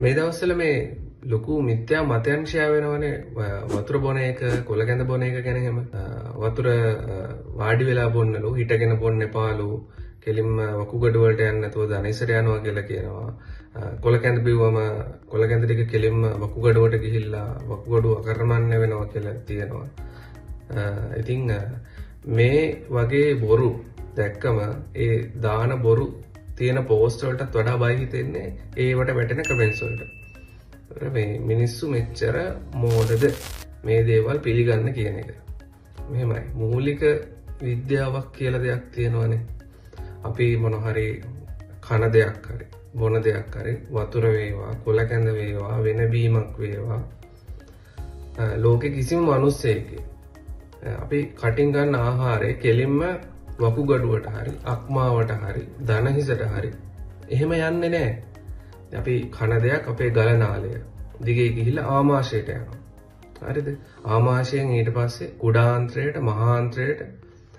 මේ දවස්වල මේ ලොකු මිත්‍යා මතයන් ෂෙයා වෙනවනේ. වතුර බොන එක, කොළ කැඳ බොන එක ගැන එහෙම. වතුර වාඩි වෙලා බොන්නලු, හිටගෙන බොන්න එපාලු, කෙලින්ම වකුගඩු වලට යන්නේ නැතුව ධනේසර යනවා කියලා කියනවා. කොළ කැඳ බිව්වම කොළ කැඳ ටික කෙලින්ම වකුගඩුවට ගිහිල්ලා වකුගඩුව අකර්මණ්‍ය වෙනවා කියලා තියෙනවා. ඉතින් මේ වගේ බොරු දැක්කම ඒ දාන බොරු තියෙන පෝස්ට් වලටත් වඩා බය හිතෙන්නේ ඒවට වැටෙන කමෙන්ට්ස් වලට. මේ මිනිස්සු මෙච්චර මෝඩද මේ දේවල් පිළිගන්න කියන එක. මෙහෙමයි, මූලික විද්‍යාවක් කියලා දෙයක් තියෙනවනේ. අපි මොන හරි කන දෙයක් හරි බොන දෙයක් හරි වතුර වේවා, කොළ කැඳ වේවා, වෙන බීමක් වේවා, ලෝකෙ කිසිම මිනිස්සෙක්ගේ අපි කටින් ගන්න ආහාරය කෙලින්ම වකුගඩුවට හරි අක්මාවට හරි දනහිසට හරි එහෙම යන්නේ නෑ. අපි කන දෙයක් අපේ ගලනාලය දිගේ ගිහිල්ලා ආමාශයට යනවා. හරිද? ආමාශයෙන් ඊට පස්සේ කුඩාන්ත්‍රයට මහාන්ත්‍රයට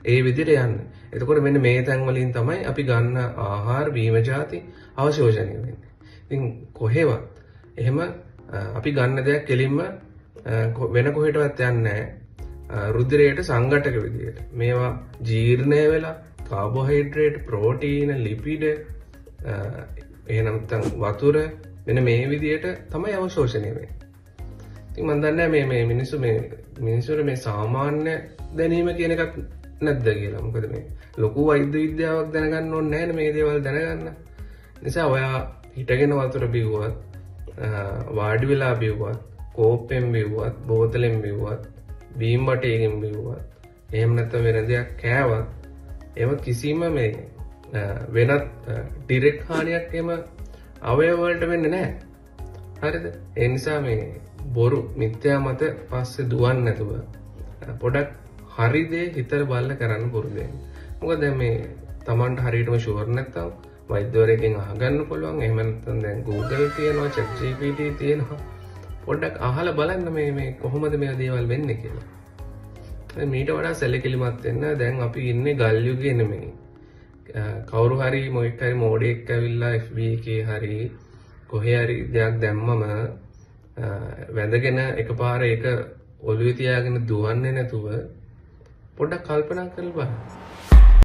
ඒ විදිහට යන්නේ. එතකොට මෙන්න මේ තැන් වලින් තමයි අපි ගන්න ආහාර බීම ජාති අවශෝෂණය වෙන්නේ. ඉතින් කොහෙවත් එහෙම අපි ගන්න දෙයක් කෙලින්ම වෙන කොහෙටවත් යන්නේ නෑ. රුධිරයට සංඝටක විදියට මේවා ජීර්ණය වෙලා කාබෝහයිඩ්‍රේට්, ප්‍රෝටීන, ලිපිඩ, එහෙම නැත්නම් වතුර මෙන්න මේ විදියට තමයි අවශෝෂණය වෙන්නේ. ඉතින් මං දන්නේ නෑ මේ මිනිස්සු මේ මිනිස්සුන්ට මේ සාමාන්‍ය දැනීම කියන එකක් නැද්ද කියලා. මොකද මේ ලොකු වෛද්‍ය විද්‍යාවක් දැනගන්න ඕනේ නෑනේ මේ දේවල් දැනගන්න. නිසා ඔයා හිටගෙන වතුර බිව්වත්, වාඩි වෙලා බිව්වත්, කෝප්පෙන් බිව්වත්, බෝතලෙන් බිව්වත්, බීම් බටේකින් බිව්වත්, එහෙම නැත්නම් වෙන දෙයක් කෑවත්, ඒව කිසිම මේ වෙනත් ඩිරෙක්ට් හානියක් එහෙම අවයව වලට වෙන්නේ නෑ. හරිද? ඒ නිසා මේ බොරු මිත්‍යා මත පස්සේ දුවන්නේ නැතුව පොඩක් හරි දේ හිතලා බලලා කරන්න පුරුදු වෙන්න. මොකද දැන් මේ Tamanට හරියටම ෂුවර් නැත්තම් වෛද්‍යවරයෙක්ගෙන් අහගන්න පුළුවන්. එහෙම නැත්නම් දැන් Google තියෙනවා, ChatGPT තියෙනවා. පොඩ්ඩක් අහලා බලන්න මේ කොහොමද මේ දේවල් වෙන්නේ කියලා. දැන් මීට වඩා සැලකිලිමත් වෙන්න. දැන් අපි ඉන්නේ ගල් යුගයේ නෙමෙයි. කවුරු හරි මොකෙක් හරි මෝඩයෙක් ඇවිල්ලා FB එකේ හරි කොහේ හරි දෙයක් දැම්මම වැඳගෙන එකපාර ඒක ඔළුවේ තියාගෙන දුවන්නේ නැතුව පොඩ්ඩක් කල්පනා කරලා බලන්න.